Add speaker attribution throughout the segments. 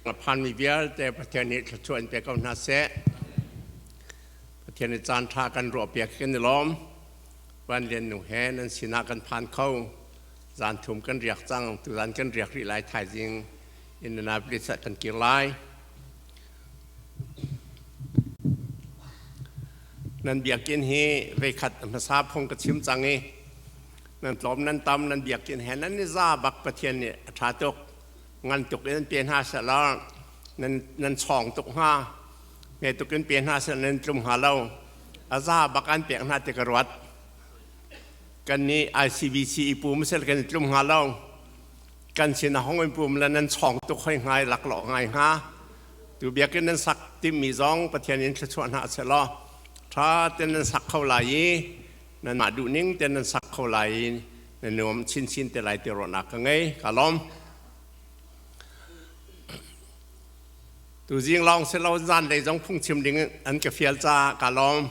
Speaker 1: A phanmi vialte Pathian nih thluachuah in pe ko hna seh. Pathian nih caan ṭha kan ruahpiak kan i lawm. Van Lian nu he nan sinah kan phan kho. Zan thum kan riak cang. Tuzan kan riak rih lai thaizing Indianapolis ah kan kir lai. Nan biakinn hi veikhat hmasa phung ka chim cang i nan tlawm nan tam nan biakinn he nan i za bak Pathian nih a ṭha tuk. Ngan tuk in an pe hna sehlaw nan nan chawng tuk hnga. Hme tuk in pe hna sehlaw nan tlum hnga lo. A za bak an pek hna ti ka ruat. Kan nih ICBC i pum sel kan i tlum hnga lo. Kan sin a hong in pum le nan chawng tuk hoi hnga i laklawh ngai hnga. Tu biakinn nan sak timmi zong Pathian in thluachuah hna sehlaw ṭha ten nan sak kho lai i nanmah duhning ten nan sak kho lai i na nuam chinchin te lai ti ruahnak ka ngei. Ka lawm. Tuzing lawng si lo zanlei zong phungchim ding an ka fial caah ka lawm.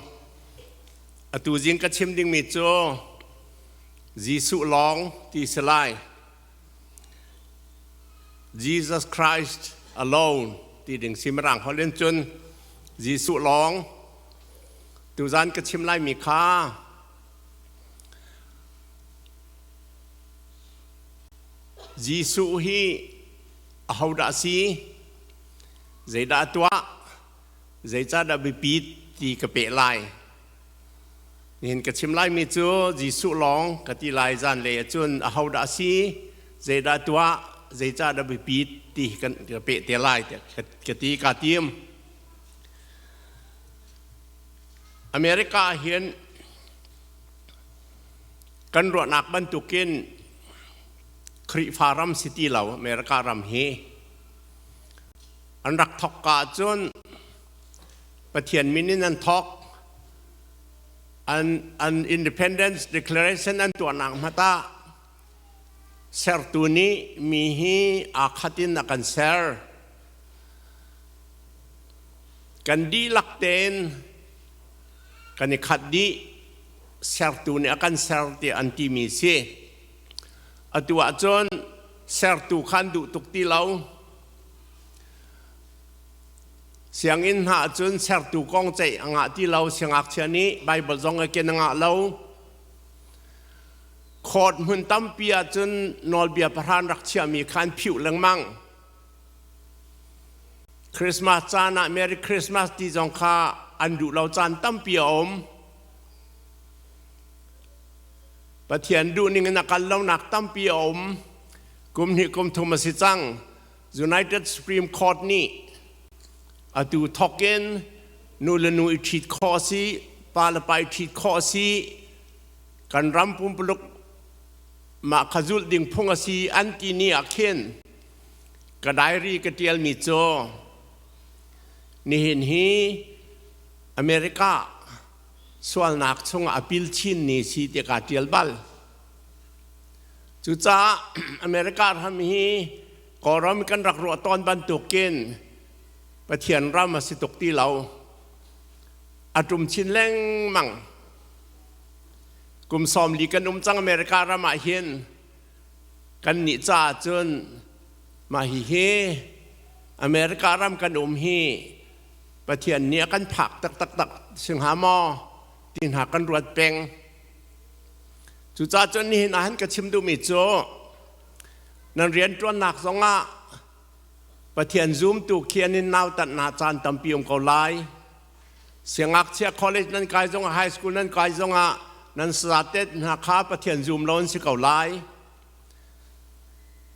Speaker 1: Atu zing ka chim dingmi cu Jesuh lawng ti si lai. Jesus Christ alone ti ding si mirang holh in cun Jesuh lawng. Tuzan ka chim laimi kha Jesuh hi ahodah a si? Zeidah a tuah? Zeicahdah biapi ti ka peh lai? Nihin ka chim laimi cu Jesuh lawng ka ti lai zanlei ahcun ahodah a si? Zeidah a tuah? Zeicahdah biapi ti kan ka peh te lai ka ti kaa tim. America ah hin kan ruahnak bantukin Khrihfa ram si ti lo America ram hi an rak thok ka ahcun Pathian min in an thok an independence declaration an tuahnak hmata sertu nih mi hi aa khat in a kan ser kan dihlak tein kan i khat dih sertu nih a kan ser tiah an timi si. Atu ahcun sertu kha an duh tuk ti lo. Sianginn hna ahcun sertu kong ceih a ngah ti lo. Siangngakchia nih Baibal zong a ken a ngah lo. Court hmun tampi ahcun nawlbia pahran rak chiahmi kha an phiuh lengmang. Christmas caan ah Merry Christmas ti zong kha an duh lo caan tampi a um. Pathian duhning in a kal lonak tampi a um. Kum hnih kum thum a si cang. United Supreme Court nih atu thawk in nu le nu i ṭhit khawh a si, pa le pa i ṭhit khawh a si, kan ram pumpuluk mah kha zulh ding phung a si an ti ni ah khin ka diary ka ṭialmi cu nihin hi America sualnak chungah a pil chin ni si ti kaa ṭial bal. Cucaah America ram hi Kawlram kan rak ruah tawn bantukin Pathian ram a si tuk ti lo. A ṭum chin lengmang. Kum 40 kan um cang America ram ah hin kan nih caah cun mah hihi America ram kan um hi Pathian nih a kan phak taktak tak si hnga maw ti hna kan ruat peng. Cucaah cun nihin ah han ka chim duhmi cu nan rianṭuannak zongah Pathian zumtu khi an in nautat hna caan tampi um ko lai. Siangngakchia college nan kai zongah high school nan kai zongah nan sazate hna kha Pathian zum lo an si ko lai.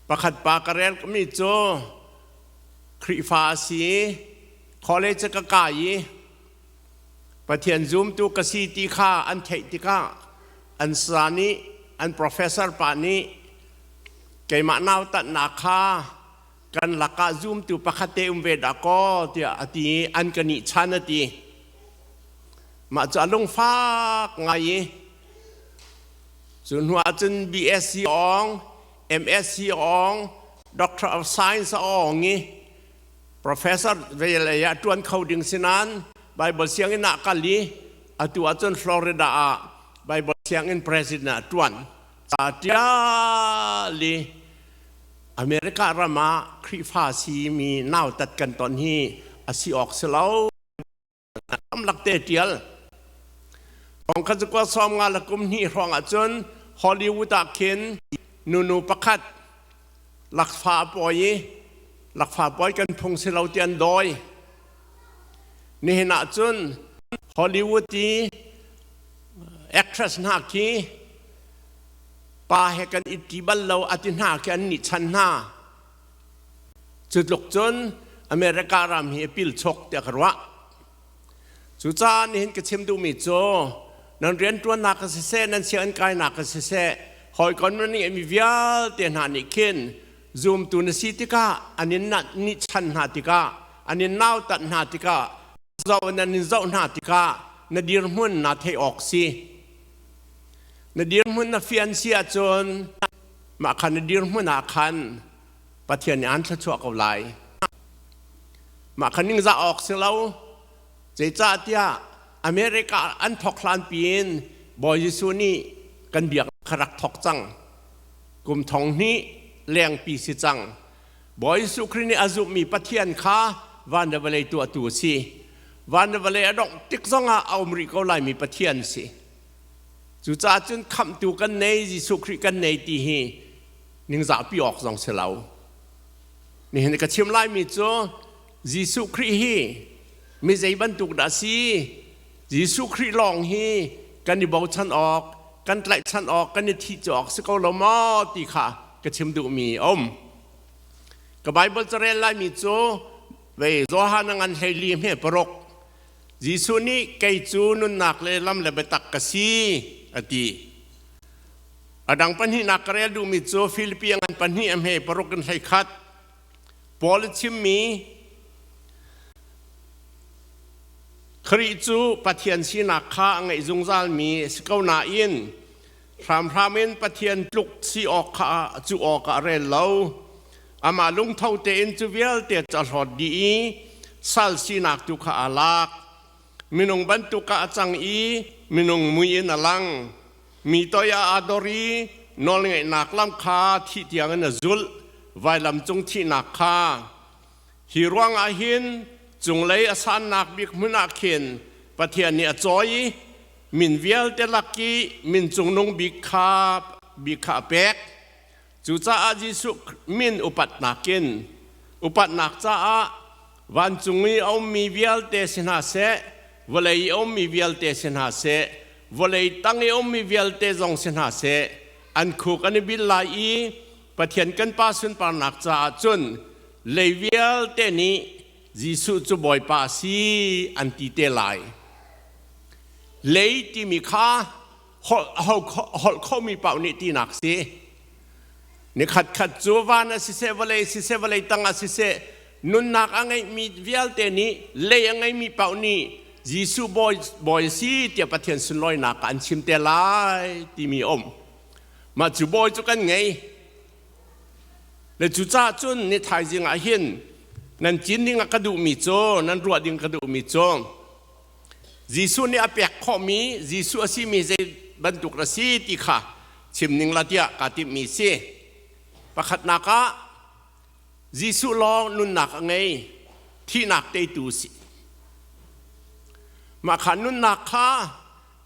Speaker 1: Pakhat pa ka rel mi cu Khrihfa a si i college ka kai i Pathian zumtu ka si ti kha an theih tikah an sa nih an professor pa nih keimah nautatnak kha kan lakah zumtu pakhat te um ve dah kaw tiah a ti i an ka nih chan a ti. Mah cu a lungfak ngai i cu hnu ah cun BSc awng MSc awng, Doctor of Science a awng i professor ve lei ah ṭuan kho ding si nain Bible sianginn ah kal i atu ahcun Florida ah Bible sianginn president ah ṭuan. Ca ṭial i America ram ah Khrihfa simi nautat kan ton hi a si awk si lo. Tamlak te tial. Thong khat zakua 50 le kum hnih hrawng ahcun Hollywood ah khin nunu pakhat lakfa a pawi i lakfa pawi kan phung si lo ti an dawi. Nihin ahcun Hollywood i actress hna khi pa he kan i ṭi bal lo a ti hna khi an nih chan hna. Cu tluk cun America ram hi a pil chok tiah ka ruah. Cucaah nihin ka chim duhmi cu nan rianṭuannak ah siseh, nan sianginn kainak ah siseh, hawikom nan ngeihmi vialte hna nih khin zumtu na si tikah an in nih chan hna tikah an in nautat hna tikah zoh in an in zoh hna tikah na dirhmun naa theih awk si. Na dirhmun na fian si ahcun mah kha na dirhmun ah khan Pathian nih aan thluachuah ko lai. Mah kha ningzah awk si lo. Zeicahtiah America an thawk hlan piin Bawi Jesuh nih kan biak kha rak thawk cang. Kum thong hnih lengpi si cang. Bawi Jesuh Khrih nih a zumhmi Pathian kha van le vawlei tuahtu a si. Van le vawlei a dongh tik zongah a um rih ko laimi Pathian si. Cucaah cun khamhtu kan nei, Jesuh Khrih kan nei ti hi ningzahpi awk zong si lo. Nihin ka chim laimi cu Jesuh Khrih hi mi zei bantuk dah si? Jesuh Khrih lawng hi kan i bochan awk, kan tlaihchan awk, kan i thih awk si ko lo maw ti kha ka chim duhmi a um. Ka Bible carel laimi cu vei Johan a ngan 14 hme 6 Jesuh nih kei cu nunnak le lam le biatak ka si a ti. A dang pahnihnak ka rel duhmi cu Filipi a ngan pahnih a hme paruk in 11. Paul a chimmi Khrih cu Pathian sinak kha a ngeih zungzalmi a si ko nain hramhram in Pathian tluk si awk kha cu awkah a rel lo. Amah lungtho tein cu vialte cu a hlawt dih i sal sinak tu kha aa lak. Minung bantuk ah a cang i minung mui in a lang. Mi toi ah aa dor i nawlngeihnak lam kha thih tiangin a zulh, vailam cung thihnak kha. Hi ruangah hin cunglei a sannak bik hmun ah khin Pathian nih a cawi i min vialte lak i min cungnung bik kha bik kha a pek. Cucaah Jesuh min upatnak in upatnak caah vancung i a ummi vialte si hna seh, vawlei i a ummi vialte si hna seh, vawlei tang i a ummi vialte zong si hna seh, an khuk an i bil lai i Pathian kan Pa sunparnak caah cun lei vialte nih Jesuh cu Bawipa a si an ti te lai. Lei timi kha holh khomi paoh nih tinak si. Nikhat khat cu van ah siseh, vawlei siseh, vawlei tang ah siseh, nunnak a ngeihmi vialte nih lei a ngeimi paoh nih Jesuh bawi, bawi a si tiah Pathian sunlawinak ah an chim te lai timi a um. Mah cu bawi cu kan ngei. Le cucaah cun ni thaizing ah hin nan cin ding ah ka duhmi cu, nan ruah ding ka duhmi cu, Jesuh nih a pek khawhmi Jesuh a simi zei bantuk a si ti kha chim ning la tiah kaa timhmi si. Pakhatnak ah Jesuh lawng nunnak a ngei, thihnak teitu si. Mah kha nunnak kha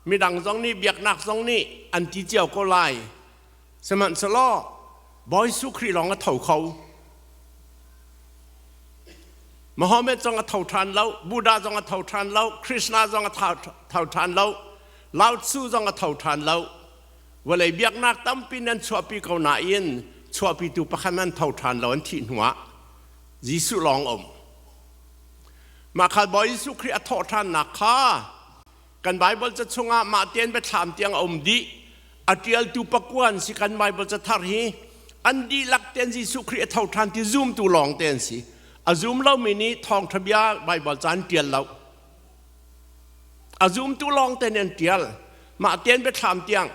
Speaker 1: midang zong nih biaknak zong nih an ti cio ko lai. Sihmanhsehlaw Bawi Jesuh Khrih lawng a tho kho. Muhammad zong a tho ṭhan lo, Buddha zong a tho ṭhan lo, Krishna zong a tho ṭhan lo, Lao Tzu zong a tho ṭhan lo. Vawlei biaknak tampi nan chuahpi ko nain chuahpitu pakhat nan tho ṭhan lo an thih hnuah Jesuh lawng um. Mah kha Bawi Jesuh Khrih a thawh ṭhannak kha kan Bible ca chungah mah tein biathlam tiang a um dih. A ṭialtu pakuan si kan Bible cathar hi an dihlak tein Jesuh Khrih a tho ṭhan ti zumtu lawng te an si. A zum lomi nih thawngṭha bia Baibal ca an ṭial lo. A zumtu lawng te nih an ṭial. Mah tein biathlam tiang.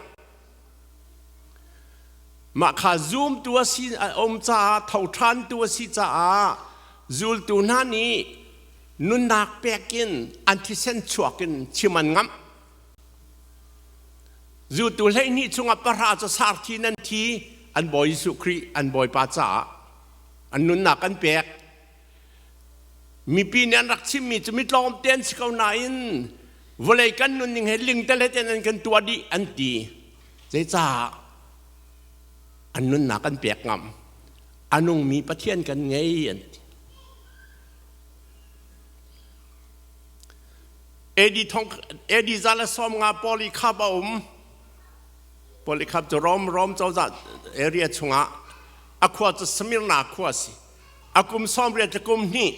Speaker 1: Mah kha zumtu a si a um caah tho ṭhantu a si caah zultu hna nih nunnak pek in an thisen chuak in chim an ngamh. Zultu 12 chungah pahra cu sarthi nan thi an Bawi Jesuh Khrih an Bawipa caah. An nunnak an pek. Mipi nih an rak chimmi cu mi tlawmte an si ko nain vawlei kan nunning he lingtel he ten an kan tuah dih an ti. Zeicah an nunnak an pek ngam? A nungmi Pathian kan ngei an ti. AD thong AD 150 Polycarp a um. Polycarp cu Rom Rom cozah area chungah a khua cu Smyrna khua a si. A kum 80 le kum hnih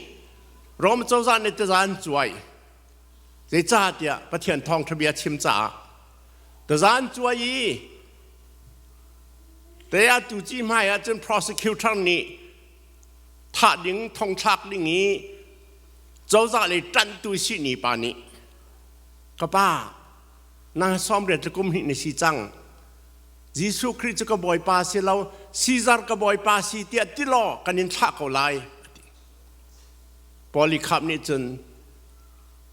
Speaker 1: Rom cozah nih taza an cuai. Zeicahtiah Pathian thawngṭha bia chim caah taza an cuai i te atu ci hmai ah cun prosecutor nih thah ding thongthlak ding i cozah lei ṭanhtu sihni pa nih ka pa nang 80 le kum hnih na si cang Jesuh Khrih cu ka Bawipa si lo Caesar ka Bawipa si tiah ti law kan in thlah ko lai. Polycarp nih cun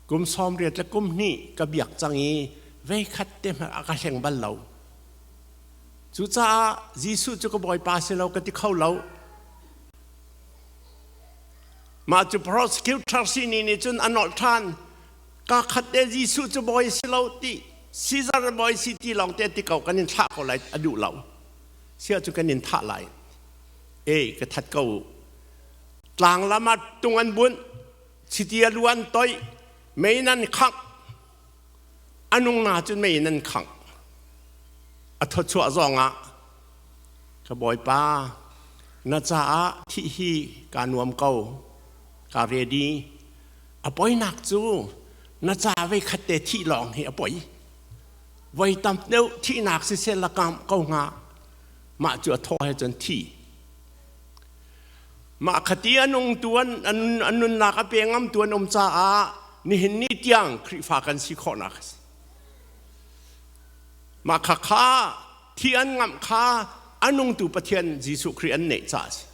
Speaker 1: kum 80 le kum hnih ka biak cang i veikhat te hmanh a ka hleng bal lo. Cucaah Jesuh cu ka Bawipa si lo ka ti kho lo. Mah cu prosecutor sini nih cun a nolh ṭhan. Ka khat te Jesuh cu bawi si lo ti Caesar bawi si ti lawng te ti ko kan in thlah ko lai a duh lo. Sia cu kan in thah lai. E ka that ko. Tlang lam ah tung an bunh, chiti a lu an toih, mei nan khangh. A nung na cun mei in an khangh. A thawchuah zong ah ka bawipa na caah thih hi kaa nuam ko ka ready a poinak cu na ca vei khat te thih lawng hi a poi voi tam deuh thihnak siseh la kam ko hnga mah cu a thaw he cun thi Mah khati a nung tuan an nunnak a pe ngam tuan um caah nihin ni tiang Khrihfa kan si khawhnak a si. Mah kha kha thi an ngamh kha a nungtu Pathian Jesuh Khrih an neih caah a si.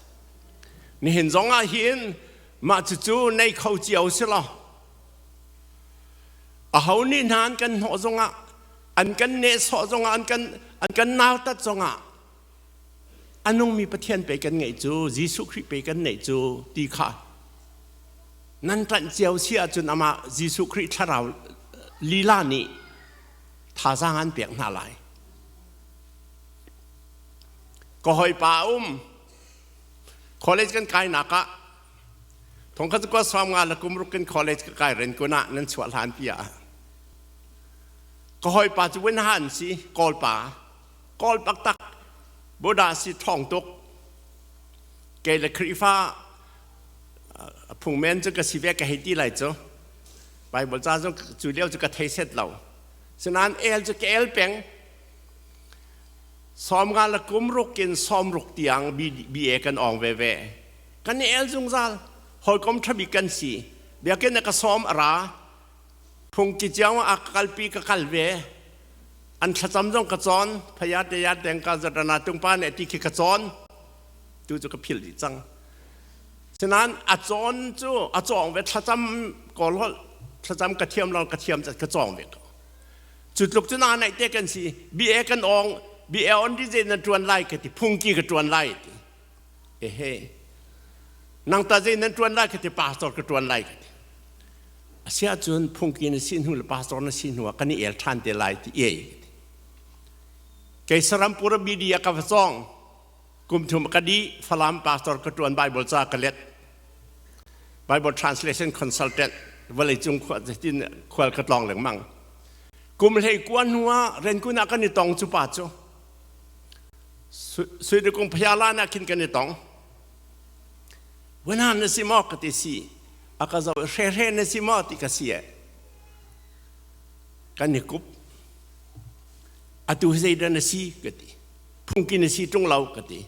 Speaker 1: Nihin zong ah hin mah cucu nei kho cio si law aho nih hna an kan hnawh zongah an kan nehsawh zongah an kan an kan nautat zongah A nungmi Pathian pei kan ngeih cu, Jesuh Khrih pei kan neih cu ti kha nan ṭanh cio si ahcun amah Jesuh Khrih thlarau lila nih thazaang an pek hna lai. Ka hawipa a um. College kan kainak ah thongkhat kua 50 le kum ruk in college ka kai ren kun ah nan chuah hlan pi ah ka hawipa cu Winhan si Kawlpa Kawl taktak Buddha si ṭhawng tuk. Kei le Khrihfa phungmen cu ka si ve ka hei ti lai cu. Bible ca zong cu lio cu ka thei set lo. Sinain el cu ka el peng. 50 le kum ruk in 60 tiang BA kan awng veve. Kan i el zungzal. Hawikom ṭhabik kan si. Biakinn ah ka sawm a ra. Phungki cio ah ka kalpi ka kal ve. An thlacam zong ka cawn. Phaya te ya teng ka zatana tungpa nih ti khi ka cawn. Tu cu ka philh dih cang. Sinain a cawn cu a cawng ve thlacam kawl holh thlacam ka thiam lo ka thiam cat ka cawng ve ko. Cu tluk cu na naih te kan si. BA kan awng BA on di zei na tuan lai ka ti phungki ka tuan lai ti. Ehe. Nang ta zei nan tuan lai ka ti pastor ka tuan lai ka ti. Asiahcun phungki na si hnu le pastor na si hnu ah kan i el ṭhan te lai ti ei. Kei Sarampura BD ah ka va cawng. Kum thum ka di Falam pastor ka ṭuan Bible ca ka let. Bible translation consultant vawlei cung zeitin khual ka tlawng lengmang. Kum hlei kua hnu ah Renkun ah kan i tong cu pa cu. Suidukung Phayala na khin kan i tong. Wana na si maw ka ti si. A ka zoh hre hre na si maw ti ka si e. Kan i kup. Atu zeidah na si ka ti. Phungki na si ṭung lo ka ti.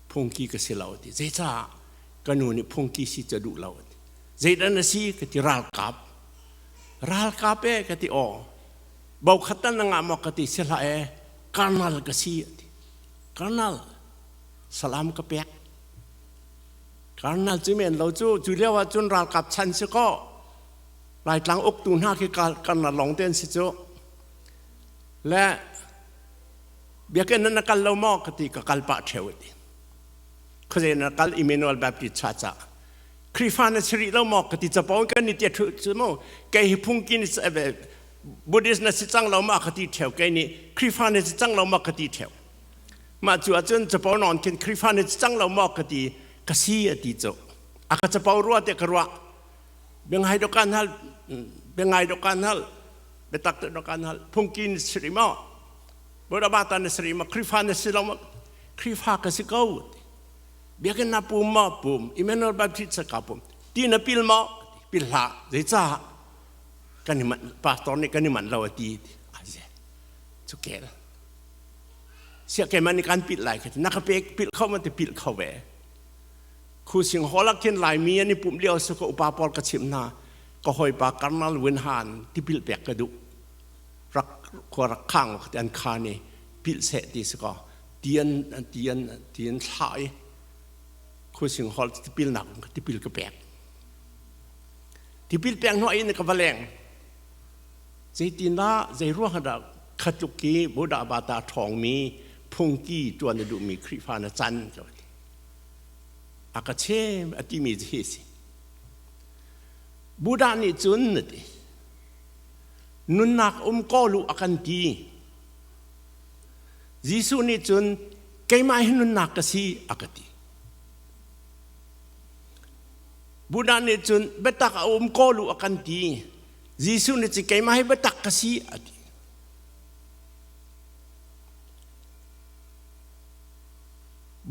Speaker 1: Phungki ka si lo ti. Zeicah ka nu nih phungki si ca duh lo ti. Zeidah na si ka ti ralkap. Ralkap e ka ti aw. Bo khat na ngah maw ka ti si hlah e. Karnal ka si ti. Karnal salam ka pek. Karnal cu men lo cu cu lio ah cun ralkap chan si kaw Laitlang uktu hna khi karnal lawng te an si cu. Le biakinn na kal lo maw ka ti ka kal pah ṭheo ti. Khuazei na kal Emmanuel Baptist Church ah. Khrihfa na si rih lo maw ka ti capo kan ni tia thu cu mu kei hi phungki ni Buddhist na si cang lo ma ka ti theo kei nih Khrihfa na si cang lo ma ka ti theo mah cu ahcun capo nawn khin Khrihfa na si cang lo maw ka ti ka si a ti cu a ka capo rua te ka ruah biangai do kan hal biangai do kan hal biatak te do kan hal phungki na si rih maw Buddha bata na si rih maw Khrihfa na si lo maw Khrihfa ka si ko Biakinn na pum maw pum Emmanuel Baptist ka pum ti na pil maw pil hlah zeicah kan i manh pastor nih kan i manh lo a ti aze cu kel sia keimah nih kan pilh lai ka ti na ka pek pilh kho ma ti pilh kho ve khu sing hall ah khin laimi an i pumh lio su ka upa pawl ka chimh hna ka hawipa Karnal Win Han tipil pek ka duh rak khua rak khang ti an khan i pilh seh ti si ko ti an ti an ti an thlah i khuasing hall tipil nak tipil ka pek tipil pek hnu in ka va leng zeitindah zei ruang dah khatluk ki Buddha bata ṭhawng mi phungki ṭuan na duhmi Khrihfa na can ka ti a ka chem a timi hi si Buddha nih cun na ti nunnak um ko lu a kan ti Jesuh nih cun keimah hi nunnak ka si a ka ti. Buddha nih cun biatak a um ko lu a kan ti. Jesuh nih cun keimah hi biatak ka si a ti.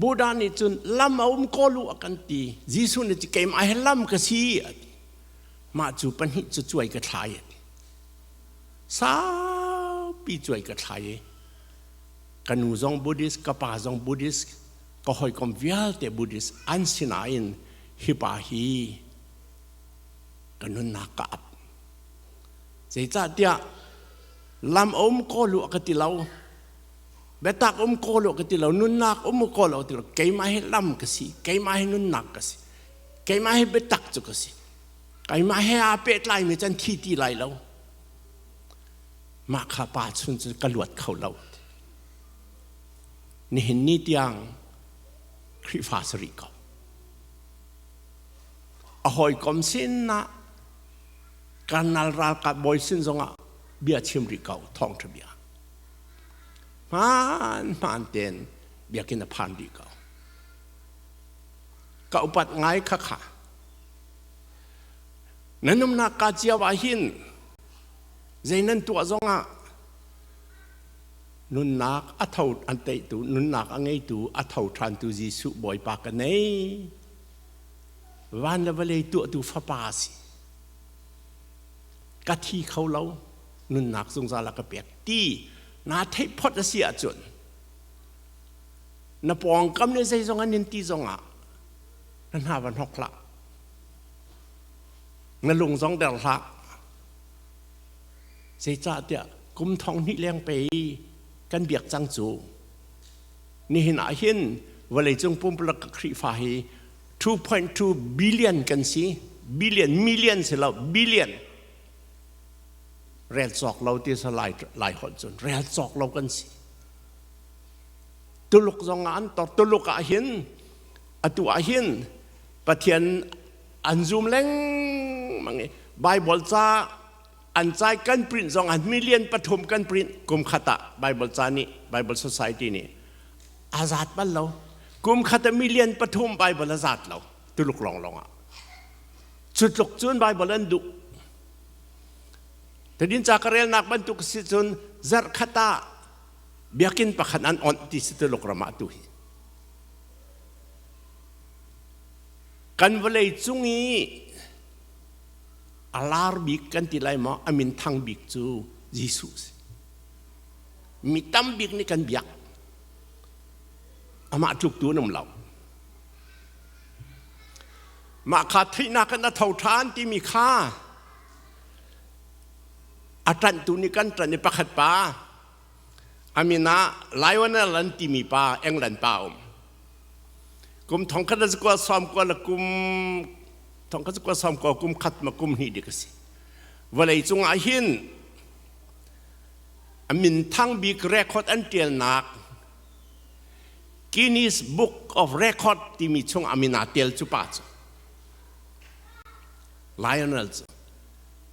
Speaker 1: Buddha nih cun lam a um ko lu a kan ti. Jesuh nih cun keimah hi lam ka si a ti. Mah cu pahnih cu cuai ka thlai a ti. Saupi cuai ka thlai i ka nu zong Buddhist, ka pa zong Buddhist, ka hawikom vialte Buddhist an sinain hi pa hi ka nunnak ka ap. Zeicahtiah lam a um ko lu a ka ti lo, biatak um ko lu a ka ti lo, nunnak um ko lo ti lo, keimah hi lam ka si, keimah hi nunnak ka si, keimah hi biatak cu ka si. Keimah he aa pehtlaimi cu an thi ti lai lo. Mah kha pa chun cu ka luat kho lo. Nihin ni tiang Khrihfa si rih ko. A hawikom sin ah Karnal ralkap bawi sin zongah bia chim rih ko thawngṭha bia. Hmaan hmaan tein biakinn a phan rih ko. Ka upat ngai kha kha. Nan umnak ka cio ah hin zei nan tuah zongah nunnak a tho an teitu nunnak a ngeitu a tho ṭhantu Jesuh Bawipa ka nei van le vawlei tuahtu fapa a si ka thi kho lo nunnak zungzal a ka pek ti naa theih phot a si ahcun na pawngkam le zeizong an in ti zongah na hna va hnok hlah na lung zong der hlah zeicahtiah kum thong hnih leng pe kan biak cang cu nihin ah hin vawleicung pumpulak Khrihfa hi 2.2 billion kan si billion million si lo billion rel cawk lo ti sa lai lai holh cun rel cawk lo kan si Tuluk zong ah an tor Tuluk ah hin atu ah hin Pathian an zum lengmang i Bible ca an cai kan print zong ah million pathum kan print kum khat ah Bible ca nih Bible Society nih a zat bal lo kum khat ah million pathum Bible a zat lo Tuluk lawnglawng ah cu tluk cun Bible an duh tadin ca ka relnak bantuk si cun zarh khat ah biakinn pakhat an onh ti si Tuluk ram ah tu hi Kan vawlei cung i a lar bik kan ti lai maw a min thang bik cu Jesuh si. Mi tam bik nih kan biak. Amah tluktu an um lo. Mah kha theihnak in a tho ṭhan timi kha a ṭanhtu nih kan ṭanh i pakhat pa A min ah Lionel an timi pa England pa a um. Kum thong khat le sawm kua le kum thong khat kua sawm kua kum khat ma kum hnih dik a si. Vawlei cungah hin a min thang bik record an ṭialnak. Guinness Book of Record timi chung a min aa tel cu pa cu Lionel cu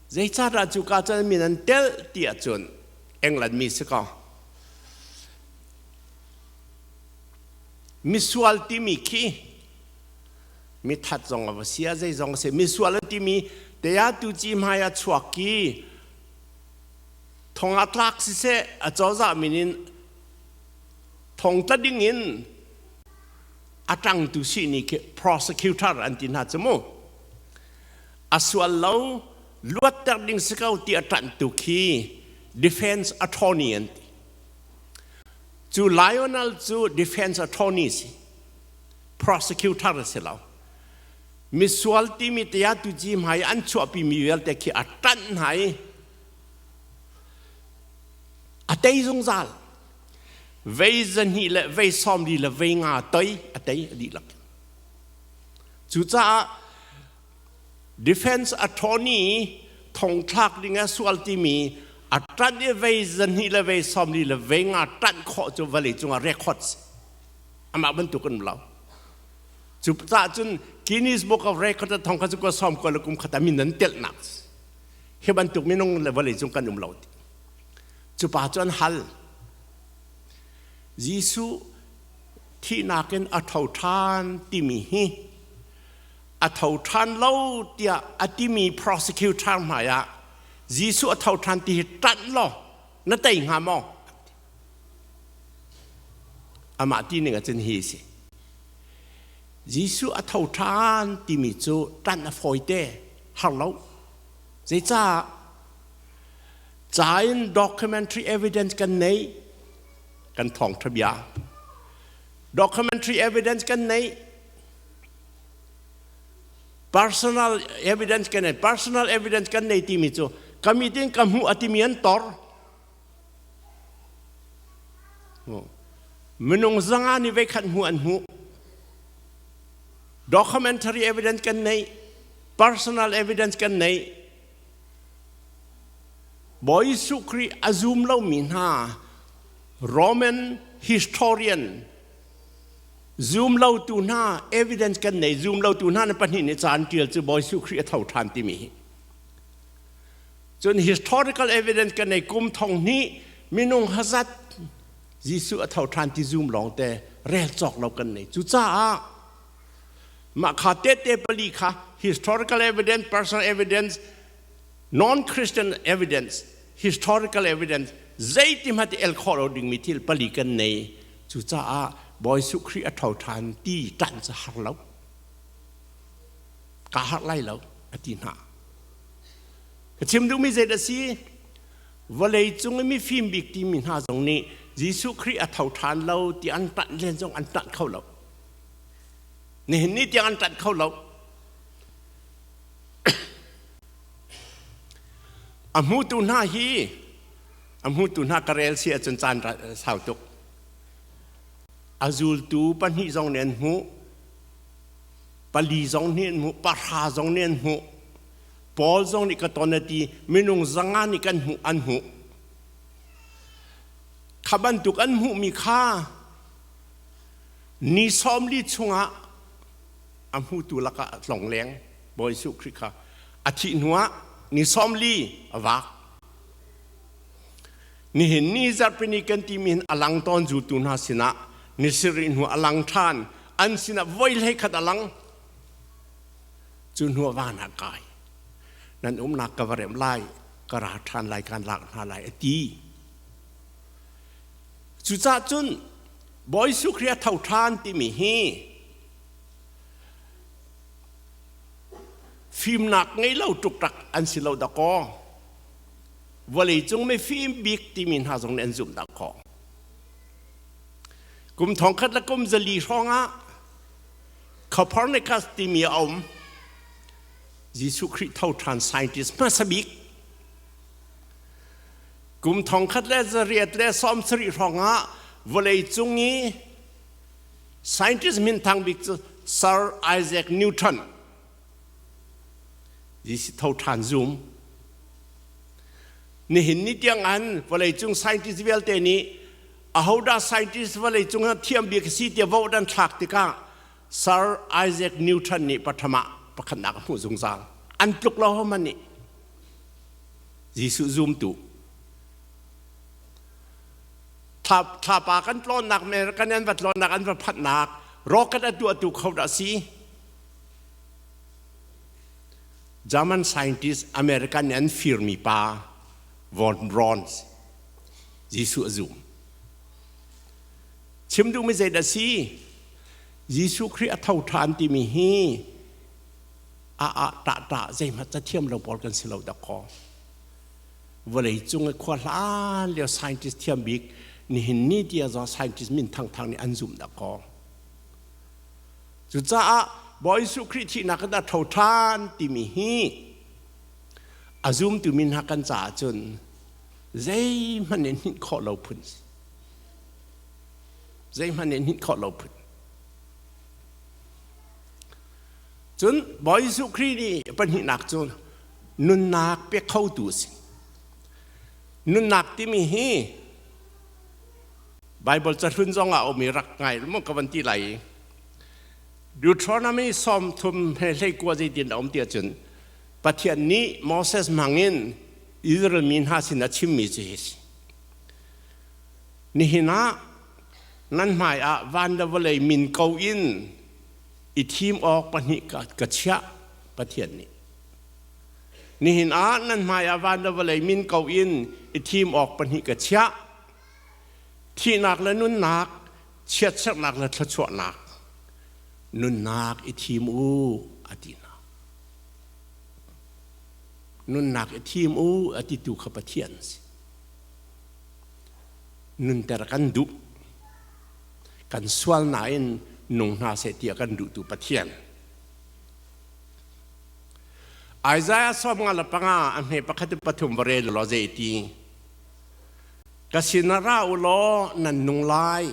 Speaker 1: zeicahdah cu ka cun min an tel ti ahcun England mi si ko. Misual timi khi mithat zong a va si ah zeizong a si misual an timi te ah tu ci hmai ah chuak ki thong ah tlak siseh a cozah min in thong tla ding in a ṭangtu sihni khi prosecutor an ti hna cu mu. A sual lo luatter ding si ko ti a ṭanhtu khi defense attorney an ti. Cu Lionel cu defense attorney si. Prosecutor a si lo. Misual timi te ah tuci hmai an chuahpi mi vialte khi a ṭanh hna i a tei zungzal. Vei zahnih le vei 40 le vei nga toi a tei a dihlak. Cucaah defense attorney thongthlak ding a sual timi a ṭanh i vei 2 le vei 40 le vei nga ṭanh khawh cu vawlei cungah record amah bantuk an lo. Cu caah cun Guinness Book of Record thong kha cu ko sawm ko le kum khat a min an telhnak hi bantuk minung le vawlei cung kan um lo ti. Cu pa cu an hal. Jesuh thihnak in a tho ṭhan timi hi a tho ṭhan lo tiah a timi prosecutor hmaiah Jesuh a tho ṭhan ti hi ṭanh law na tei hnga maw? Amah ti ning ahcun hi a si. Jesuh a tho ṭhan timi cu ṭanh a fawite, har lo. Zeicah? Ca in documentary evidence kan nei, kan thawngṭha bia. Documentary evidence kan nei, personal evidence kan nei. Personal evidence kan nei timi cu ka mit in ka hmuh a timi an tor. Minung zanga nih veikhat hmuh an hmuh. Documentary evidence kan nei, personal evidence kan nei. Bawi Jesuh Khrih a zum lomi hna Roman historian zum lotu hna evidence kan nei zum lotu hna na pahnih nih ca an ṭial cu Bawi Jesuh Khrih a tho ṭhan timi hi. Cun historical evidence kan nei kum thong hnih minung hazat Jesuh a tho ṭhan ti zum lawng te rel cawk lo kan nei. Cucaah mah kha tehte pali kha historical evidence, personal evidence, non-Christian evidence, historical evidence zeiti hmanh el khawh lo dingmi thil pali kan nei. Cucaah Bawi Jesuh Khrih a tho ṭhan ti ṭanh cu har lo. Ka harh lai lo a ti hna. Ka chim duhmi zei dah si? Vawlei cung i mifim bik timi hna zong nih Jesuh Khrih a tho ṭhan lo ti an ṭanh len zong an ṭanh kho lo. Nihin ni tiang an ṭanh kho lo. A hmutu hna hi a hmutu hna ka rel si ahcun caan sau tuk. A zultu pahnih zong nih an hmuh, pali zong nih an hmuh, pahra zong nih an hmuh. Paul zong nih ka ton a ti, minung zanga nih kan hmuh an hmuh. Kha bantuk an hmuhmi kha Ni 40 chungah a hmutu lakah a tlongleng Bawi Jesuh Khrih kha a thih hnuah ni 40 a vak. Nihin ni zarhpini kan timi hin a lang tawn zultu hna sinah ni sarih hnu a lang ṭhan an sinah voi 11 a lang. Cu hnu ah van ah kai. Nan umnak ka va remh lai, ka ra ṭhan lai, kan lak hna lai a ti. Cucaah cun Bawi Jesuh Khrih a tho ṭhan timi hi fimnak ngei lo ṭukṭak an si lo dakaw. Vawleicung mifim bik timi hna zong nih an zumh dah khawh. Kum thongkhat le kum zali hrawng ah Copernicus timi a um. Jesuh Khrih tho ṭhan scientist hmasa bik. Kum 1870 hrawngah vawleicung i scientist minthang bik cu Sir Isaac Newton Jesuh tho ṭhan zum. Nihin ni tiang an vawleicung scientist vialte nih Ahodah scientist vawlei cung ah thiam bik a si tiah vote an thlak tikah Sir Isaac Newton nih pathum ah pakhatnak a hmuh zungzal. An tluk lo hman nih. Jesuh zumtu. Thlapa kan tlawnnak American an va tlawnnak an va phanhnak rocket a tuahtu kho dah si? German scientist American nih an firmi pa von Braun Jesuh a zum. Chim duhmi zeidah si? Jesuh Khrih a tho ṭhan timi hi a ah tah tah zeihmanh cathiam lo pawl kan si lo dakaw. Vawlei cung i khua hlan lio scientist thiam bik nihin ni tiah zong scientist min thangthang nih an zumh dakaw. Cucaah Bawi Jesuh Khrih thihnak in a tho ṭhan timi hi a zumtu mi hna kan caah cun zeihmanh in hninh khawh lo phun si. Zeihmanh in hninh khawh lo phun. Cun Bawi Jesuh Khrih nih pahnihnak cu nunnak pe khotu a si. Nunnak timi hi Bible cahlun zong ah um i rak ngai maw ka van ti lai i Deuteronomy 30 he 19 zeitin a um ti ahcun Pathian nih Moses hmangin Israel mi hna sin a chimmi cu hi si. Nihin ah nan hmai ah van le vawlei min ko in i thim awk pahnih ka chiah Pathian nih. Nihin ah nan hmai ah van le vawlei min ko in i thim awk pahnih ka chiah. Thihnak le nunnak, chiatserhnak le thluachuahnak, nunnak i thim u a ti hna. Nunnak i thim u a titu kha Pathian a si. Nunter kan duh. Kan sual nain nung hna seh tiah kan duhtu Pathian. Isaiah 55 a hme pakhat in pathum va rel law zei ti. Ka sinah ra u law nan nung lai.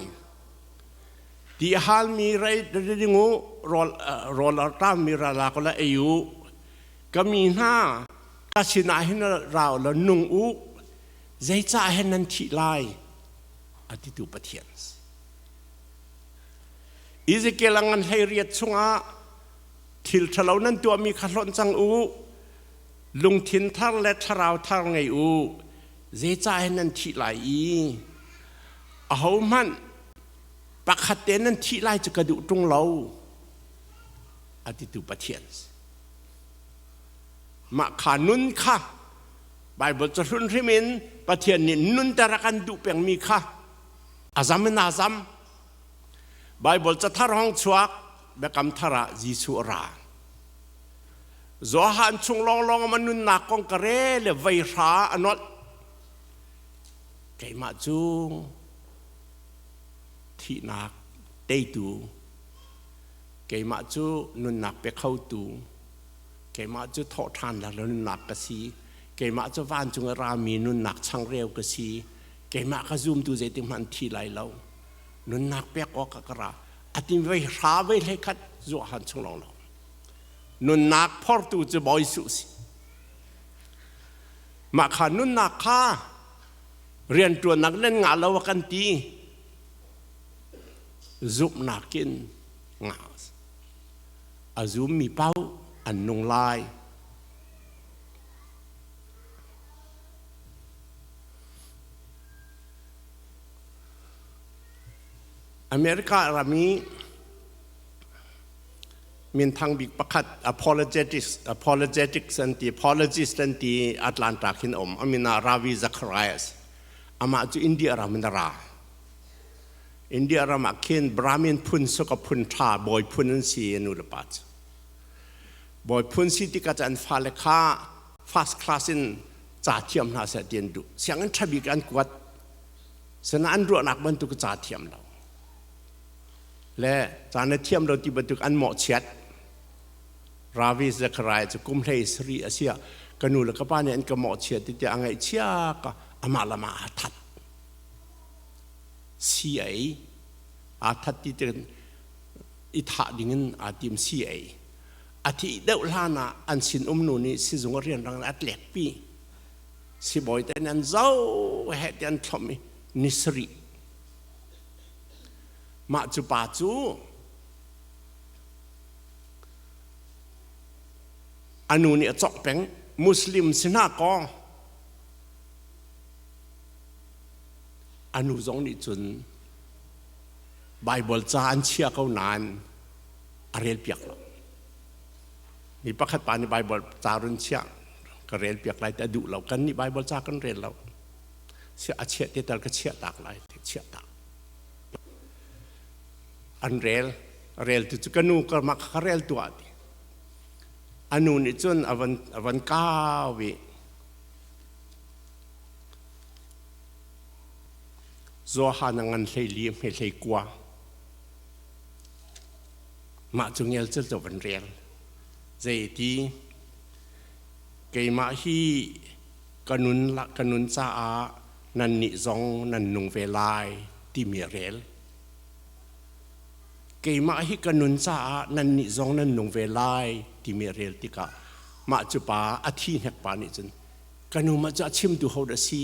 Speaker 1: Ti a halmi rei ding u, rawl a ṭammi ra lak u law ei u. Ka mi hna, ka sinah hin ra u law nung u. Zeicah hen nan thih lai? A titu Pathian. Ezekiel a ngan 18 chungah thil ṭhalo nan tuahmi kha hlonh cang u. Lungthin thar le thlarau thar ngei u. Zeicah hen nan thih lai i ahohmanh pakhat te nan thih lai cu ka duh ṭung lo a titu Pathian. Mah kha nun kha Baibal cahlun hrim in Pathian nih nunter a kan duh pengmi kha a zam in aa zam. Baibal cathar hong chuak Biakam thar ah Jesuh a ra. Johan chung lawnglawng a nunnak kong ka re le vei hra a nolh. Keimah cu thihnak teitu, keimah cu nunnak pe khotu, keimah cu thawhṭhan le nunnak ka si, keimah cu vancung a rami nunnak changreu ka si, keimah ka zumtu zeitik hmanh thi lai lo, nunnak pek awk ah ka ra. A ti vei hra vei hlei khat Johan chung lawnglawng. Nunnak phortu cu Bawi Jesuh si. Mah kha nunnak kha rianṭuannak nan ngah lo a kan ti. Zumhnak in ngah. A zummi paoh an nung lai. America ram i minthang bik pakhat apologetics apologetics an ti apologist an ti Atlanta khin um amina Ravi Zacharias amah cu India ram in a ra India ram ah khin Brahmin phun suka phun tha bawi phun an si nu le pa cu bawi phun si tikah an fale kha first class in ca thiam hna seh ti an duh sianginn tha bik an kuat sina an ruahnak bantuk ca thiam lo le ca na thiam lo ti bantuk an mawhchiat Ravi Zachariah cu kum hlei sari a si ah ka nu le ka pa nih an ka mawhchiat ti tiah a ngaihchia ka amah lam ah aa that si ei aa that ti tin i thah ding in aa tim si ei a thih deuh hlan ah an sin um nu nih sizung a rianrang in a tlek pi sibawi te an zo he ti an thlom i ni sarih. Mah cu pa cu a nu nih a cawk peng. Muslim si hna kaw a nu zong nih cun Baibal ca an chia ko nain a rel piak lo. Mi pakhat pa nih Baibal ca run chiah ka rel piak lai ti a duh lo. Kan nih Baibal ca kan rel lo. A chiah te tal ka chiah tak lai ti chiah tak. An rel rel tu cu ka nu ka mah ka rel tuah ti. A nu nih cun a van kau i Johan a ngan 14 hme 19. Mah cu ngelcel cu van rel. Zei ti keimah hi ka nun ka nun caah nannih zong nan nung ve lai timi a rel. Keimah hi ka nun caah nannih zong nan nung ve lai timi a rel tikah mah cu pa a thi hnek pa nih cun ka nu mah cu a chimtu ho dah si?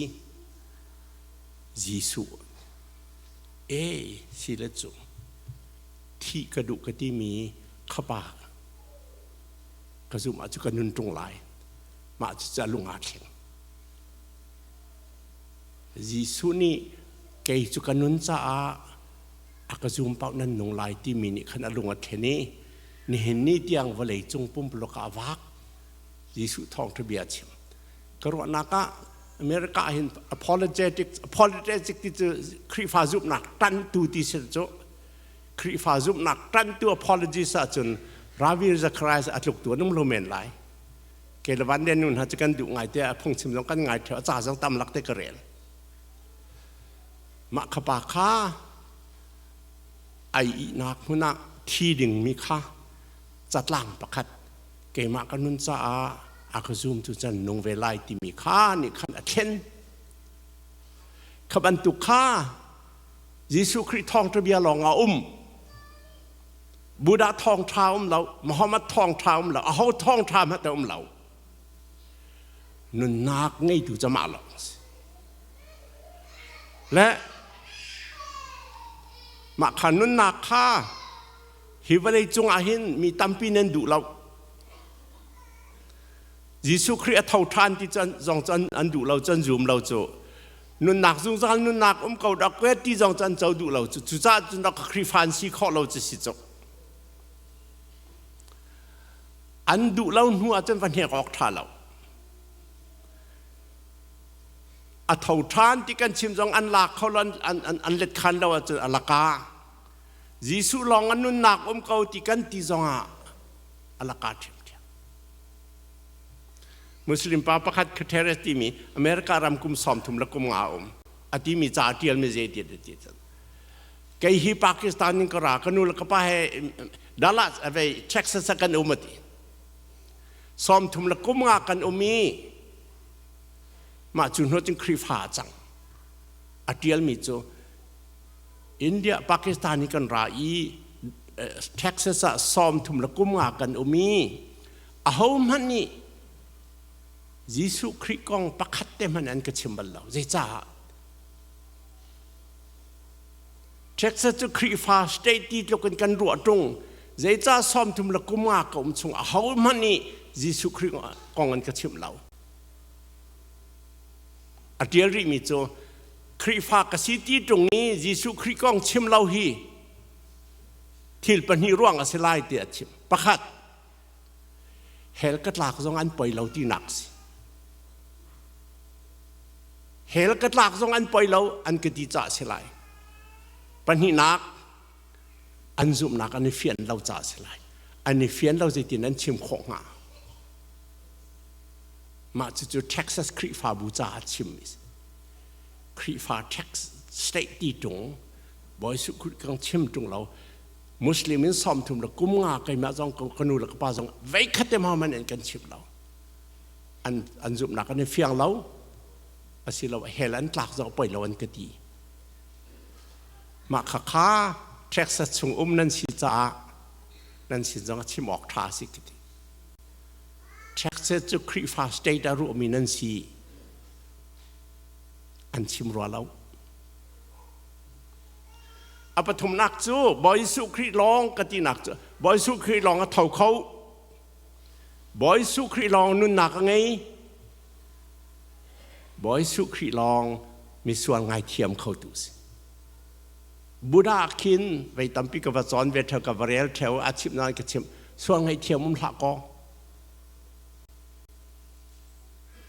Speaker 1: Jesuh. E si le cu thih ka duh ka timi khapa ka zumh ah cu ka nun ṭung lai. Mah cucu a lung aa thleng. Jesuh nih kei cu ka nun caah a ka zum paoh nan nung lai timi nih khan a lung a thlen i nihin ni tiang vawlei cung pumpuluk ah a vak. Jesuh thawngṭha bia a chim. Ka ruahnak ah America ah hin apologetic apologetic ti cu Khrihfa zumhnak ṭanhtu ti si cu Khrihfa zumhnak ṭanhtu apologist ahcun Ravi Zacharias a tluktu an um lo men lai. Ke le van den nun ha cu kan duh ngai te a phungchim zong kan ngai theo a ca zong tam lak te ka rel. Mah kha pa kha ai ihnak hmun ah thi dingmi kha catlang pakhat keimah ka nun caah a ka zum cu can nung ve lai timi kha nih khan a thlen. Kha bantuk kha Jesuh Khrih thawngṭha bia lawng ah um. Buddha thawngṭha um lo, Muhammad thawngṭha um lo, aho thawngṭha hmanh um lo. Nunnak ngeitu cu amah lawng a si. Le mah kha nunnak kha hi vawlei cungah hin mi tampi nan duh lo. Jesuh Khrih a tho ṭhan ti cun zong cu an duh lo, cun zum lo cu. Nunnak zungzal nunnak um ko dak ti zong cu an co duh lo cu. Cucaah cun rak Khrihfa an si khawh lo cu si cu. An duh lo hnu ah cun va hnek awk ṭha lo. A tho ṭhan ti kan chim zong an lak kho lo, an let khan lo ahcun a laka. Jesuh lawng an nunnak um ko ti kan ti zongah a laka ṭhiamṭhiam. Muslim pa pakhat Guterres timi America ram kum 35 a um. A timi ca ṭialmi zei ti ti cun. Kei hi Pakistan in ka ra, ka nu le ka pa he Dallas avei Texas ah kan um a ti. 35 kan um i mah cu hnu cun Khrihfa a cang. A ṭialmi cu India Pakistan hi kan ra i Texas ah 35 kan um i ahohmanh nih Jesuh Khrih kong pakhat te hmanh an ka chim bal lo. Zeicah? Texas cu Khrihfa state ti tluk in kan ruah ṭung. Zeicah 35 ka um chung ahohmanh nih Jesuh Khrih kong an ka chimh lo. A ṭial rihmi cu Khrihfa ka si ti ṭung i Jesuh Khrih kong chim lo hi thil pahnih ruang a si lai tiah a chim. Pakhat, hell ka tlak zong an poi lo tinak si. Hell ka tlak zong an poi lo an ka ti caah si lai. Pahnihnak, an zumhnak an i fian lo caah si lai. An i fian lo zeitin an chim khawh hnga? Mah cucu Texas Khrihfabu caah chimmi si. Khrihfa Texas state ti ṭung Bawi Jesuh Khrih kong chim ṭung lo Muslim in 35 keimah zong ka nu le ka pa zong veikhat te hmanh in kan chim lo. An zumhnak an i fiang lo asilo hell an tlak zong poi lo an ka ti. Mah kha kha Texas chung um nan si caah nan sin zong a chim awk ṭha si ka ti. Texas cu Khrihfa state a ruahmi nan si an chim rua lo. A pathumnak cu Bawi Jesuh Khrih lawng ka tinak cu Bawi Jesuh Khrih lawng a tho kho. Bawi Jesuh Khrih lawng nunnak a ngei. Bawi Jesuh Khrih lawng misual ngaithiam khotu si. Buddha khin vei tampi ka va cawn ve theo ka va rel theo a chimh nain ka chimh sual ngaihthiam um hlah kaw.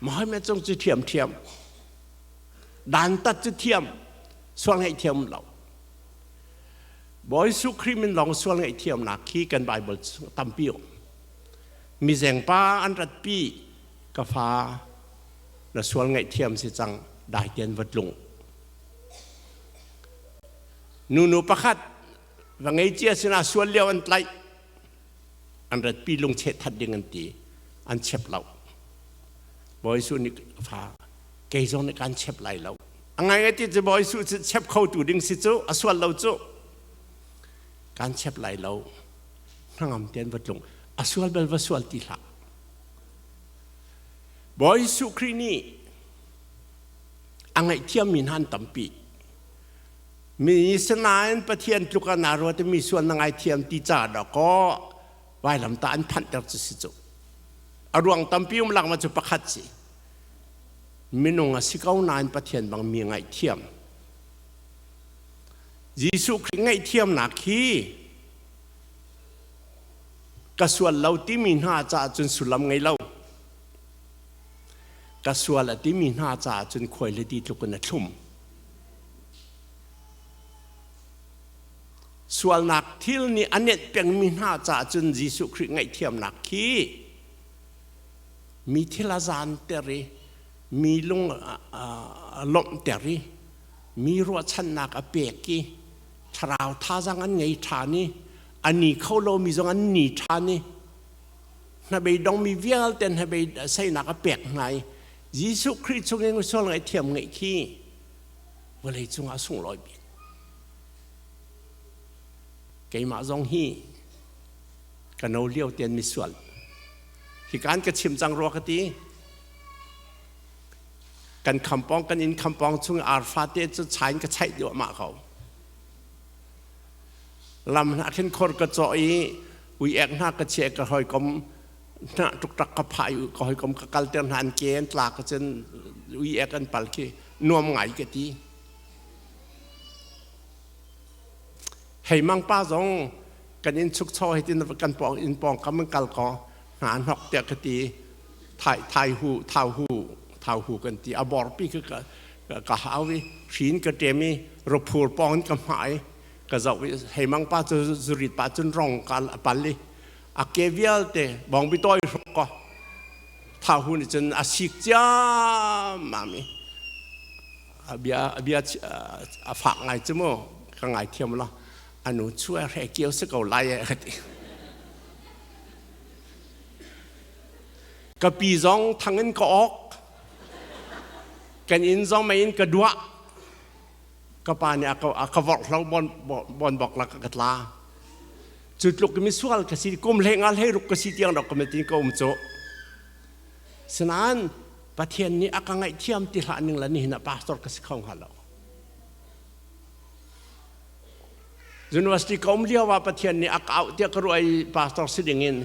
Speaker 1: Mohammed cung cu thiam thiam. Dantat cu thiam sual ngaihthiam um lo. Bawi Jesuh Khrih min lawng sual ngaihthiamnak khi kan Bible tampi um. Mizengpa an ratpi ka fa na sual ngaihthiam si cang dai tian va tlung. Nunu pakhat va ngei cia sinah sual lio an tlaih an ratpi lungcheh that ding an ti an chep lo. Bawi Jesuh nih fa kei zong nih kan chep lai lo. A ngai ngai ti cu Bawi Jesuh cu chep khotu ding si cu a sual lo cu kan chep lai lo. Hnangam tein va tlung a sual bal va sual ti hlah. Bawi Jesuh Khrih nih a ngaihthiammi hna an tampi. Mi sinain Pathian tluk ah naa ruat i mi sual na ngaithiam ti ca dawkaw vailamtah an phanhter cu si cu. A ruang tampi um lak ma cu pakhat si. Minung a si ko nain Pathian bang mi ngaihthiam. Jesuh Khrih ngaihthiamnak hi ka sual lo timi hna caah cun sullam ngei lo. Ka sual a timi hna caah cun khuai le ti tluk in a thlum. Sualnak thil nih a nenh pengmi hna caah cun Jesuh Khrih ngaihthiamnak khi mi thil a zaanter i mi lung a lawmhter i mi ruahchannak a pek i thlarau thazaang an ngei ṭhan i a ni kho lomi zong an ni ṭhan i hnabeidongmi vialte hnabei seinak a pek hna i Jesuh Khrih chungin sual ngaihthiam ngeih khi vawlei cungah sunglawi bik. Keimah zong hi ka no lio tein misual. Hi kan ka chim cang rua ka ti. Kan khampong kan inn khampong chung arfa te cu chain ka chaih duahmah ko. Lam hna khin khor ka cawh i ui ek hna ka chia ka hawikom hna ṭukṭak ka phah i ka hawikom ka kalter hna an ke an tlak cun ui ek an pal khi nuam ngai ka ti. Hei mang pa zong kan inn chukcho hei tin kan pawng inn pawngkam an kal ko hna hnok tiah ka ti thai thai hu thau hu thau hu kan ti a borpi ka ka hau i hrin ka ṭem i rophur pawng in ka hmah i ka zoh i hei mang pa cu zurit pa cun rong kal a pal i a ke vialte bawngbi tawi hruk ko thau hu nih cun a sik ciammam i a bia a bia a fak ngai cu mu ka ngai thiam la anu chu a hre kio si ko lai e ka ti ka pi zong thang in ka ok kan inn zong mei in ka duah ka pa nih a ka vorh hlo bon bon bok la ka tla cu tluk mi sual ka si kum hlei nga hlei ruk ka si tiang dok ka tin ka um cu sinain Pathian nih a ka ngaihthiam ti hlah ning la nihin ah pastor ka si kho hnga lo University ka um lio ah Pathian nih a ka auh tiah ka ruah i pastor si ding in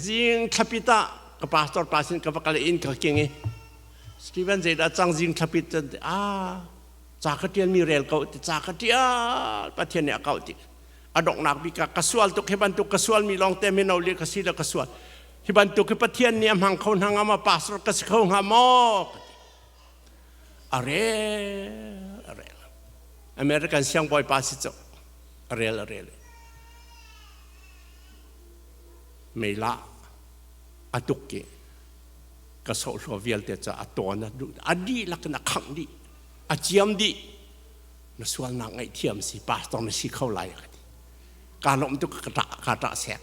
Speaker 1: zing thlapit ah ka pastor pa sin ka va kal in ka king i Steven zeidah cang zing thlapit cun ah ca ka ṭial mi rel ko ti ca ka ṭial Pathian nih a kauh ti a donghnak bik ah ka sual tuk hi bantuk ka sual mi lawng te mino li ka si le ka sual hi bantuk hi Pathian nih a hmang kho hna nga ma pastor ka si kho hnga maw ka ti a rel a rel American siangbawi pa si cu a rel a rel meila a tuk i ka sohhlua vialte cu a tawn a duh a dihlak in a khangh dih a ciam dih na sualnak ngaihthiam si pastor na si kho lai ka ti ka lawm tuk ka ṭah ka ṭah sek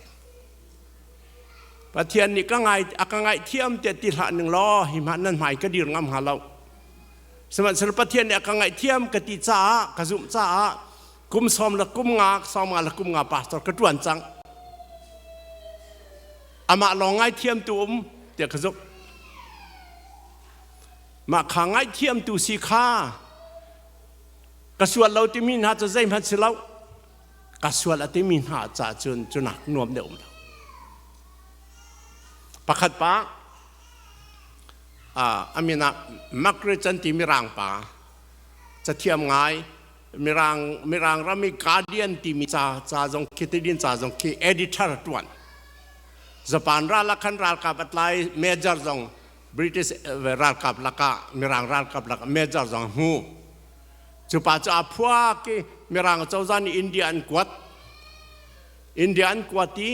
Speaker 1: Pathian nih ka ngai a ka ngaihthiam te ti hlah ning law hi hmah nan hmai ka dir ngam hnga lo sihmanhsehlaw Pathian nih a ka ngaihthiam ka ti caah ka zumh caah kum sawm le kum nga sawm nga le kum nga pastor ka ṭuan cang amah lawng ngaithiamtu um tiah ka zumh mah kha ngaihthiamtu si kha ka sual lo timi hna cu zeihmanh si lo. Ka sual a timi hna ca cun cunak nuam deuh um lo. Pakhat pa a min ah Margaret an ti mirang pa cathiam ngai mirang mirang ram i Guardian timi ca ca zong khi tidin ca zong khi editor tuan. Japan ral ah khan ralkap a tlai major zong British ralkap lakah mirang ralkap lakah major zong hmu. Cu pa cu a phuak i mirang cozah nih India an kuat. India an kuat i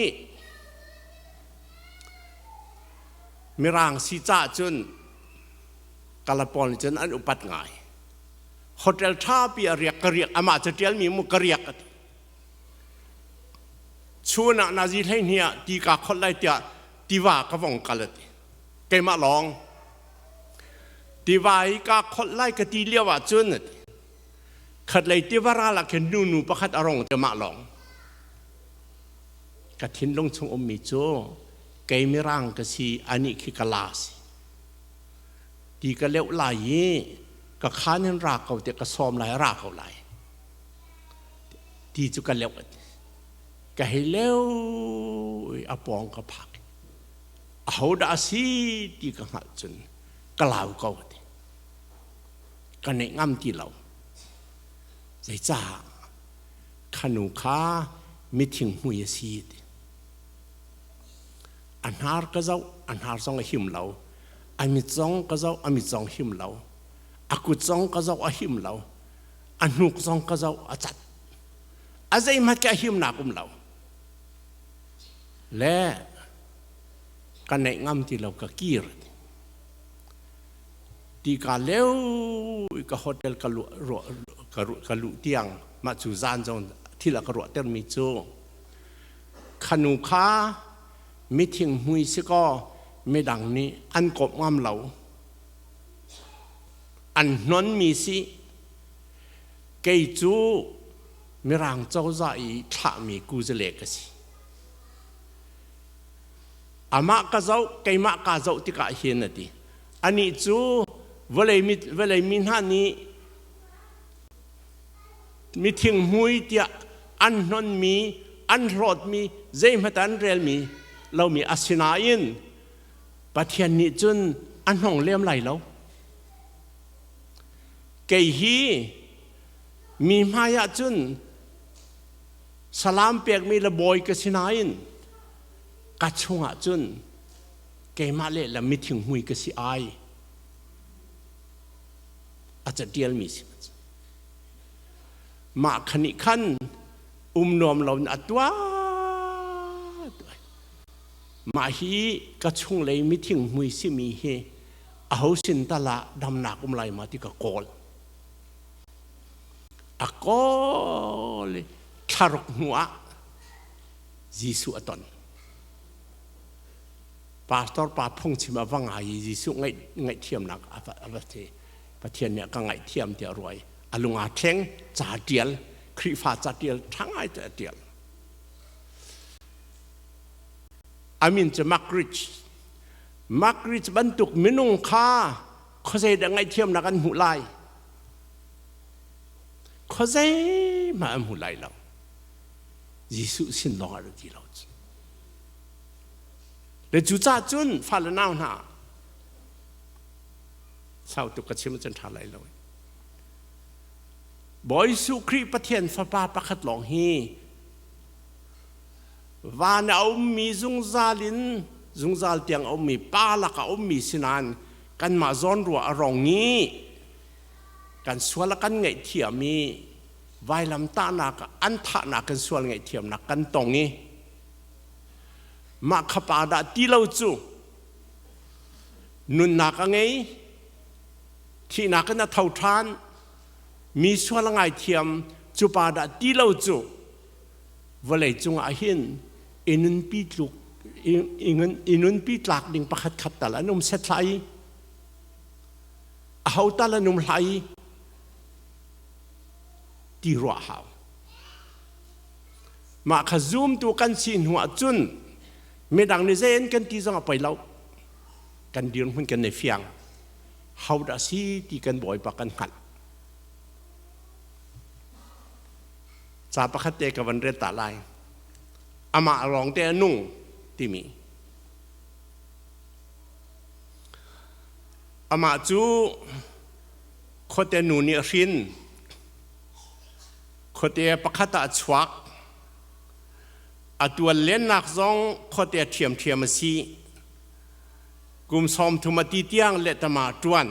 Speaker 1: mirang si caah cun Kalapawl nih cun an upat ngai. Hotel ṭhapi a riak ka riak amah ca ṭialmi mu ka riak a ti. Chun ah nazi 12 ah ti kaa kholh lai tiah tiva ka vong kal a ti. Keimah lawng. Tiva i kaa kholh lai ka ti lio ah cun a ti. Khatlei tiva ral ah khin nunu pakhat a rong te mah lawng. Ka thinlung chung ummi cu kei mirang ka si anih khi ka la si. Ti ka leuh lai i ka khan in ra ko te ka sawm lai ra ko lai. Ti cu ka leuh ka hei leu i a pawng ka phak. Ahodah a si ti ka hngalh cun ka lau ko a ti. Ka neih ngam ti lo. Zeicah khanu kha mithing hmui a si ti. A hnar ka zoh, a hnar zong a him lo. A mit zong ka zoh, a mit zong him lo. A kut zong ka zoh, a him lo. A hnuk zong ka zoh, a cat. A zeihmanh ke a himnak um lo. Le ka neih ngam ti lo ka kir. Ti ka leu i ka hotel ka luh ka luh tiang mah cu zan zong thil a ka ruahtermi cu khanu kha mithing hmui si kaw midang nih an kawmh ngam lo an hnonmi si kei cu mirang cozah i thlahmi kuzale ka si Amah ka zoh, keimah kaa zoh tikah hin a ti. Anih cu vawlei mi, vawlei mi hna nih mithing hmui tiah an hnonmi, an hlawtmi, zeihmanh an relmi lomi asinain Pathian nih cun a hnong lem lai lo. Kei hi mi hmai ah cun salam pekmi le bawi ka si nain ka chungah cun keimah lehlam mithing hmui ka si ai a catialmi si mah khan nih khan um nuam lo in a tuah mah hi ka chunglei mithing hmui simi hi aho sin tal ah damnak um lai ma ti ka kawl a kawl i thlaruk hnu ah Jesuh a ton. Pastor pa phungchim a va ngai i Jesuh ngaihthiamnak a va si. Pathian nih a ka ngaihthiam tiah a ruai. A lung aa thleng, ca ṭial, Khrihfa ca ṭial ṭha ngai te a ṭial. A min cu Mark Rich. Mark Rich bantuk minung kha khuazei dah ngaihthiamnak an hmuh lai? Khuazei hmah an hmu lai lo. Jesuh sin lawng ah ti lo cu. Le cucaah cun fale nau hna sau tuk ka chim cun ṭha lai lo. Bawi Jesuh Khrih Pathian Fapa pakhat lawng hi van a ummi zungzal in zungzal tiang a ummi pa lak a ummi sinain kanmah zawnruah a rong i kan sual a kan ngaihthiam i vailamtahnak an thahnak kan sual ngaihthiamnak kan tong i mah kha pa dah ti lo cu nunnak a ngei thihnak in a tho ṭhan mi sual a ngaithiam cu pa dah ti lo cu vawlei cungah hin i nunpi tluk i nunpi tlak ding pakhat khat tal an um set hlah i aho tal an um hlah i ti ruah hau. Mah kha zumtu kan si hnu ahcun midang nih zei an kan ti zong a poi lo. Kan dirhmun kan i fiang. Hodah si ti kan Bawipa kan hngalh. Ca pakhat te ka van rel ta lai. Amah lawng te a nung timi. Amah cu khuate nu nih a hrin. Khuate pakhat ah a chuak. A tual lennak zong khuate ṭhiamṭhiam a si. Kum 30 a ti tiang lehtama ṭuan.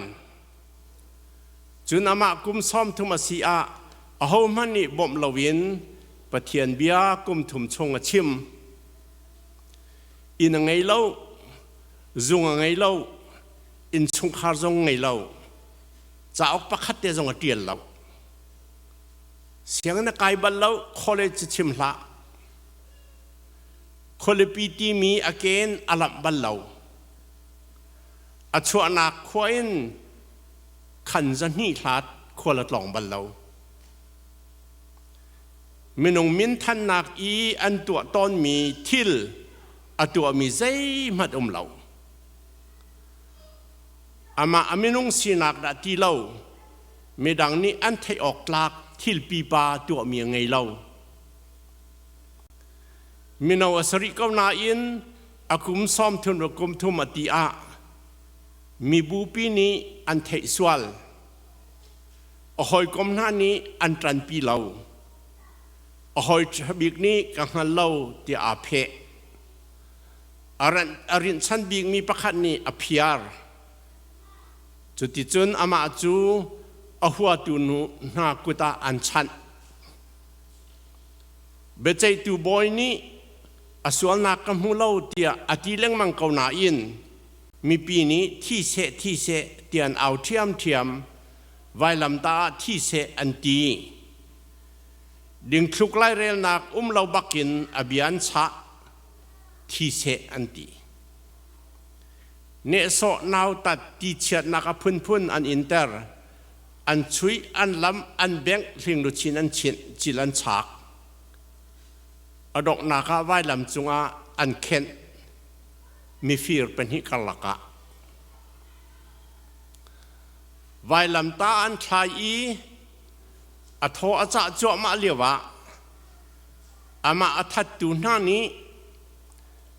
Speaker 1: Cun amah kum 30 a si ah ahohmanh nih bawmh loin Pathian bia kum thum chung a chim. Inn a ngei lo, zung a ngei lo, innchungkhar zong ngei lo, cauk pakhat te zong a ṭial lo. Sianginn a kai bal lo, college chim hlah. Khualipi timi a ken a lamh bal lo. A chuahnak khua in khan zahnih hlat khual a tlawng bal lo. Minung minthannak i an tuah tawnmi thil a tuahmi zeihmanh um lo. Amah a minung sinak dah ti lo, midang nih an theih awk tlak thil pipa tuahmi a ngei lo. Mino a sarih ko nain a kum 30 ro kum thum a ti ah mibupi nih an theih sual. A hawikom hna nih an ṭanpi lo. A hawi bik nih ka hngal lo tiah aa pheh. A rinhchan bikmi pakhat nih a phiar. Cuticun amah cu a huatu nu hna kut ah an chanh. Biaceihtu bawi nih a sualnak ka hmu lo tiah a ti lengmang ko nain mipi nih thi seh thi seh ti an au ṭhiamṭhiam, vailamtah ah thi seh an ti. Dingthluk lairelnak um lo bakin a bia an chah, thi seh an ti. Nehsawh nautat ti chiatnak a phunphun an inter, an chuih, an lam, an bengh, hlingluchin an chinh, cil an chak. A donghnak ah vailam cungah an khenh, mifir pahnih karlak ah. Vailamtah an thlai i a thaw a cah cuahmah lioah amah a thattu hna nih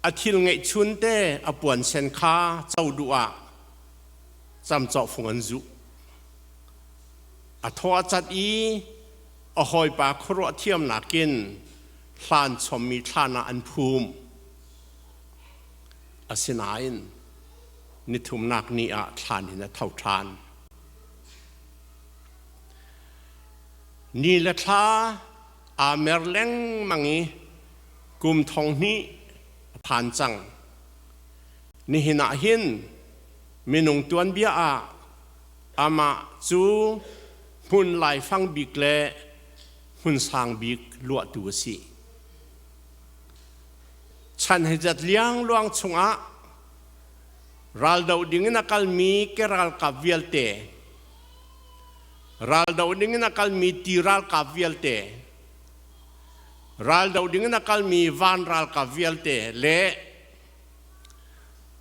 Speaker 1: a thil ngeihchun te a puan sen kha co duh ah camcawhfung an zuh. A thaw a cat i a hawipa khuaruah thiamnak in hlan chommi thlan ah an phum. Asinain nithumnak ni ah thlan in a tho ṭhan. Ni le thla aa mer lengmang i kum thong hnih a phan cang. Nihin ah hin minung tuanbia ah amah cu hmun laifang bik le hmun sang bik luahtu a si. Chan hi zat liangluang chungah raldoh dingin a kalmi ke ralkap vialte, raldoh dingin a kalmi ti ralkap vialte, raldoh dingin a kalmi van ralkap vialte le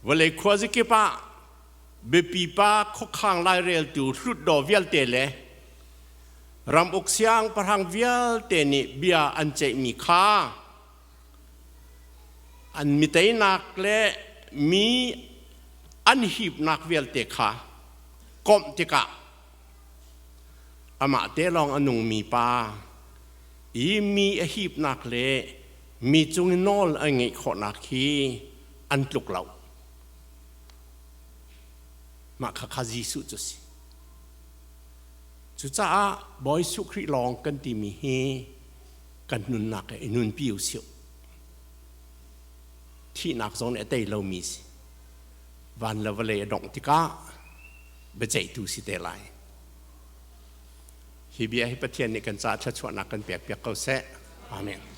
Speaker 1: vawlei khuazakip ah biapi pa khuakhang laireltu hlutdaw vialte le ramuk siangpahrang vialte nih bia an ceihmi kha an miteinak le mi an hipnak vialte kha komh tikah amah te lawng a nungmi pa i mi a hipnak le mi cung i nawl a ngeih khawhnak hi an tluk lo. Mah kha kha Jesuh cu si. Cucaah Bawi Jesuh Khrih lawng kan timi hi kan nunnak i nunpi u sih. Thihnak zong nih a tei lomi si. Van le vawlei a dongh tikah biaceihtu si te lai. Hi bia hi Pathian nih kan caah thluachuahnak kan pek piak ko seh. Amen.